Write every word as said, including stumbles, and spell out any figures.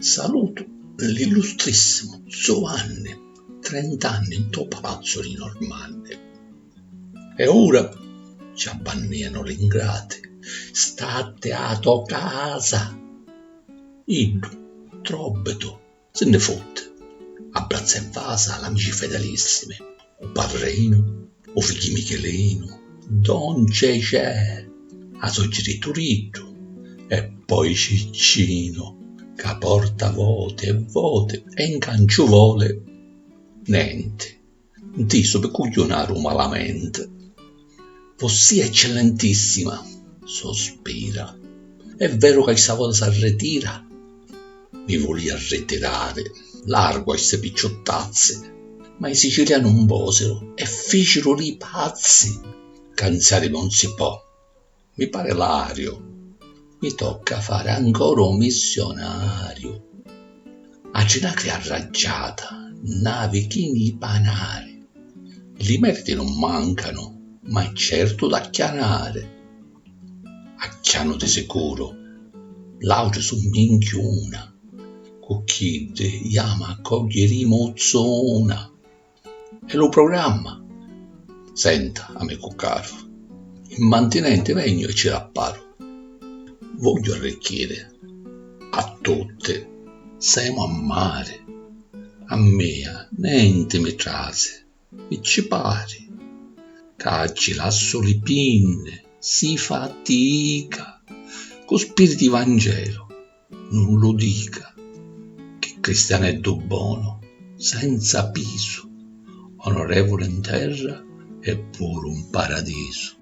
Salutu l'illustrissimu Zuvanni, trent'anni ntô palazzu dî Normanni. E ora ci abbannìanu l'ingrati, statti â to casa. Iddu, tròbbitu, si nni futti, abbrazza e vasa l'amici fedelissimi, u parrinu, u figghiu Michilinu, don Cecè, a sogghia di Turiddu e poi Ciccinu, ca porta voti e voti e 'n canciu voli nenti, ntisu pi cugghiunari u malamenti. Vossia Eccellentissima, sospira, è veru ca issa vota s'arritira? Mi vulìa ritirari, largu a issi picciuttazzi, ma i siciliani un vòsiru e fìciru li pazzi, canziarimi un si pò. Mi pari lariu, mi tocca fari ancora u missionariu. A Trinacria arraggiata, navi chini i panari. Li meriti nun mancanu, ma è certu d'acchianari. Acchianu di sicuru, l'autri su minchiuna, cu chiddi jamu a cogghiri i muzzuna. E lu prugramma? Senta, amicu caru, in mantinenti vegnu e ci l'apparu. Vogghiu arricchiri a tutti, semu a mari. A mia nenti mi trasi, mi ci pari, ca ci lassu li pinni, si fatica, cu spiriti di Vangelu, nun lu dica, chi cristianeddu bonu, senza pisu, onorevuli 'n terra e puru 'n paradisu.